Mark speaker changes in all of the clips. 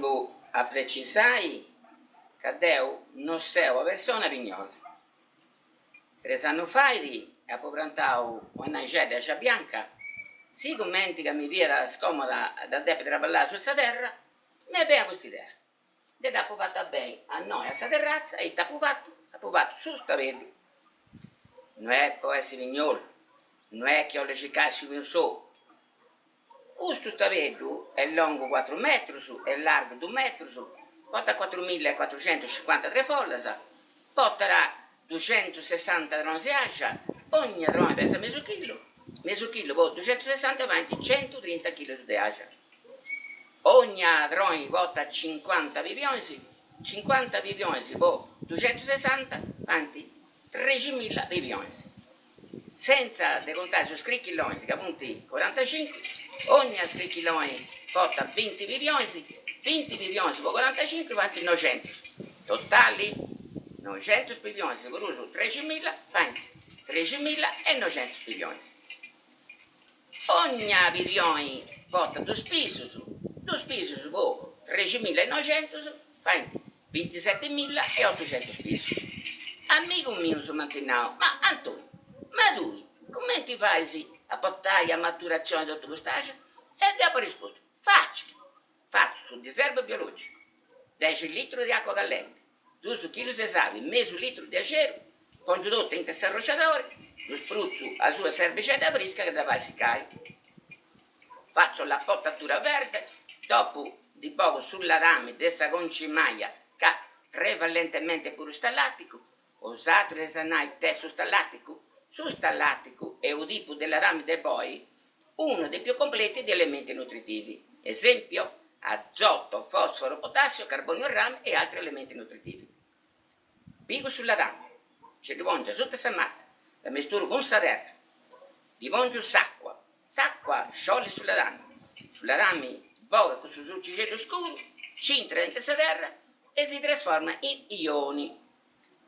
Speaker 1: tengu a precisai ca deu no seu una persona pignola. Tres annus fait apu prantau una naixedda de axa bianca, sigumenti ca mi fiat scomoda a dda depi traballai asuta sa terra, m'est benia custa idea. Nde dd'apu fata beni innoi a sa terratza e ita apu fatu? Apu fatu su stabeddu. No est po essi pignolu, no est chi 'ollu circai su miu sou. Custu stabeddu est longu cuatru metrus e largu dus metrus, portat cuatrumilla e cuatrucentuscincuantatres follas, portat duxentussessanta tronis de axa, ogna troni pesat mesu chilu, mesu chilu po duxentusessanta faint centutrinta chilus de axa. Ogna troni portat cincuanta pibionis, cincuanta pibionis po duxentusessanta faint treximilla pibionis. Sentza de contai sos scrichillonis ca funt corantacincu, ogna scrichilloni portat binti pibionis, binti pibionis po corantacincu faint noxentus, totali noxentus pibionis prus treximilla faint treximilla e noxentus pibionis. Ogna pibioni portat dus pisus, dus pisus po treximilla e noxentus faint bintisetimilla e otuxentus pisus. Amigus mius m'ant nau, ma Antoni, ma tui cumenti fais a portai a maturatzioni totu cust'axa? E deu apu arrispustu, facili, fatzu su diserbu biologicu, dexi litrus de acua callenti, Dus chilus de sabi, mesu litru de axeru, pòngiu totu intre s'arrosciadori, ddu sprutzu asuba s'erbixedda frisca ca dda fait sicai. Fatzu la potatura verde, dopu ndi bogu su ladami de sa concimaia ca prevalentemente puru stallaticu, 'osatrus eis a nai it'est su stallaticu? Su stallaticu est unu tipu de ladami de boi Uno dei più completi di elementi nutritivi. Esempio, azoto, fosforo, potassio, carbonio, rame e altri elementi nutritivi. Pigu su ladame, nce ddu pòngiu asuta sa mata, dd'amesturu cun sa terra, ddi pòngiu s'acua, s'acua sciollit su ladame, su ladame bogat cussu sucixeddu scuru, nc'intrat intre sa terra e si trasformat in ioni.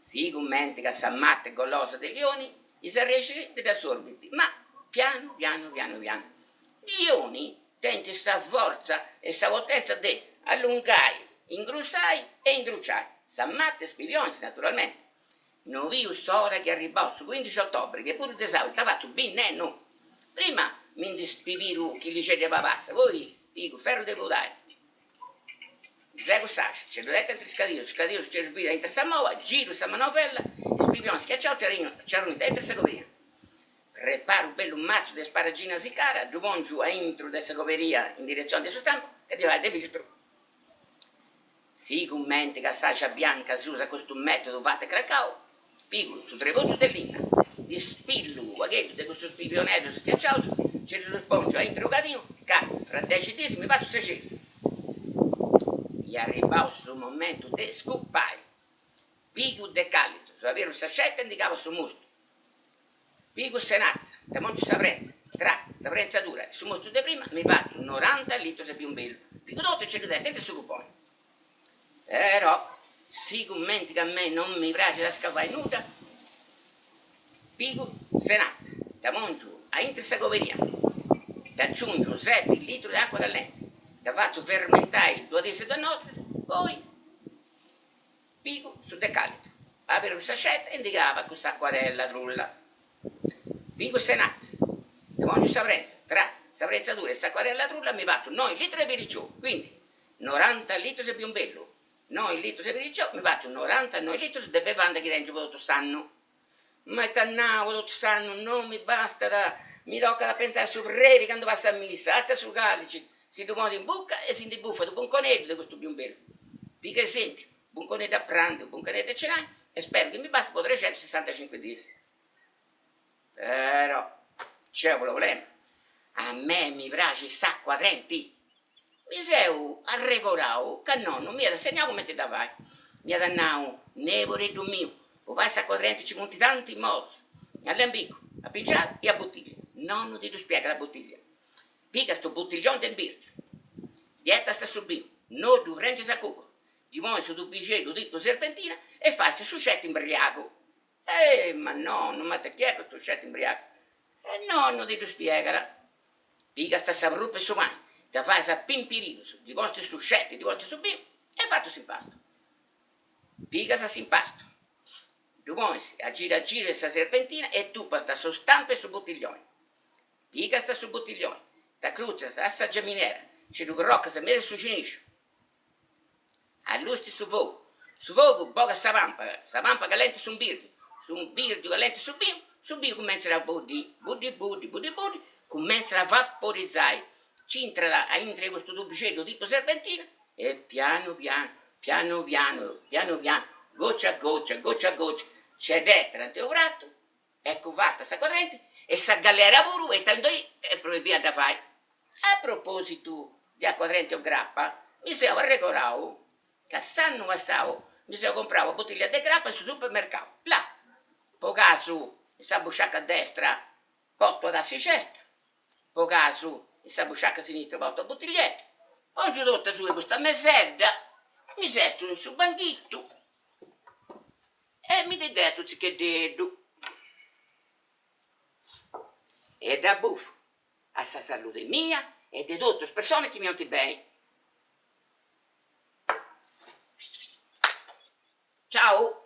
Speaker 1: Sigumenti ca sa mata est golosa de ioni, is arrexis ndi dd'assorbint, ma pianu pianu pianu pianu. Gli ioni tenint sa fortza e sa potenza de allungai, ingrussai e indruciai sa mata e is pibionis, naturalmenti. No biu s'ora chi arribau su cuindixi ottobre, chi est puru de sàbudu, ita fatzu binnennu! Prima mi ndi spibiru chilixeddu 'e pabassa, poi pigu ferru de pudai. Segu s'axa, nce ddu 'etu intre is cadius, is cadius nce ddus bidu intre sa moa, giru sa manovella, is pibionis schiaciaus nci arruint intre sa coberina. Preparu bellu matzu de sparagina sicara, ddu pòngiu aintru de sa coberia in diretzioni de su stampu ca ddi fait de filtru. Sigumenti ca s'axa bianca si usat custu mètodu fatu e cracau, pigu su trebutzu de linna, ndi spillu unu pagheddu de custus pibioneddus schiaciaus, nci ddus pòngiu aintru 'e u cadinu ca fra dexi diis mi fatzu s'axeru. Est arribau su momentu de scupai. Pigu decàlitus, aberu sa saceta e ndi cabu su mustu. Pigu senatza, dda pòngiu sa prentza, tra sa prentzadura e su mustu de prima mi fatzu noranta litrus de biumbellu. Pigu totu e nci ddu 'etu intre su cuponi. Però, sigumenti ca a mei non mi praxit a scavai nudda, pigu senatza, dda pòngiu aintru 'e sa coberia, dd'aciùngiu seti litrus de acua callenti, dda fatzu fermentai duas diis e duas notis, poi pigu su decàlitu, aberu sa saceta e ndi cabu cussa acuarella trulla. Pigu senatza, dda pòngiu sa prentza, tra sa prentzadura e s'acuarella trulla mi fatzu noi litrus de piriciou, quindi Noranta litrus de biumbellu, noi litrus de piriciou, mi fatzu norantanoi litrus de bevanda chi tengiu po totu s'annu. Ma ita nau po totu s'annu non mi bastat, mi tocat a pentzai a su predi candu passat missa, artziat su calici, si ddu ponit in buca e si ndi bufat u' bunconeddu de custu biumbellu. Piga esempiu, bunconeddu a prandu, bunconeddu a cenai e speru chi mi bastit po trexentusessantacincu diis. Però nc'est u' problema, a mei mi praxit s'acua trenti, Mi seu arregorau ca nonnu m'iat assegnau cumenti dda fai. M'iat nau, Neboreddu miu, po fai s'acua trenti nci funt tanti modus, a lambicu, a pingiada e a buttiglia. Nonnu ti ddu spiegat a buttiglia. Pigas unu buttiglioni de imbirdi, ddi 'etas su binu, no ddu prengis a cucuru, ddi ponis su tubixeddu tipu serpentina e fais su sceti imbriagu. Eh, ma nonnu, ma ita chi est custu sceti imbriagu? E nonnu ti ddu spiegat. Pigast sa prupa 'e su pani. Dda fais a pimpirius, ddi ponist su sceti, ddi ponist su binu e fatu s'impastu. Pigas s'impastu, ddu ponis a giru a giru in sa serpentina e tupast su stampu 'e su butiglioni. Pigas su butiglioni, t'acrutzas a sa geminera, nci ddu crocas in mesu 'e su cinixu. Allustis su fogu, su fogu bogat sa pampa, sa pampa callentat s'umbirdiu, s'umbirdiu callentat su binu, su binu cumentzat a buddì, buddi buddi, buddi buddi, cumentzat a vaporizai, nc'intrat a intru 'e custu tubixeddu tipu serpentina e pianu pianu, pianu pianu, pianu pianu, goccia goccia, goccia goccia, nci dd'etat in d'unu pratu, eccu fata s'acuadenti e sa gallera puru e tando est proibia a dda fai. A propositu de acuadenti o grappa, mi seu arregorau ca s'annu passau mi seu comprau una buttiglia de grappa in su supermercau, là, po casu in sa busciacca destra portu una tassixedda, po casu in sa busciacca sinistra portu una buttigliedda, pongiu totu asuba 'e custa mesedda, mi setzu in su banghittu e mi ndi 'etu u' tzicheddeddu e dda bufu a sa salude mia e de totu is personas chi mi 'olint beni. Ciau!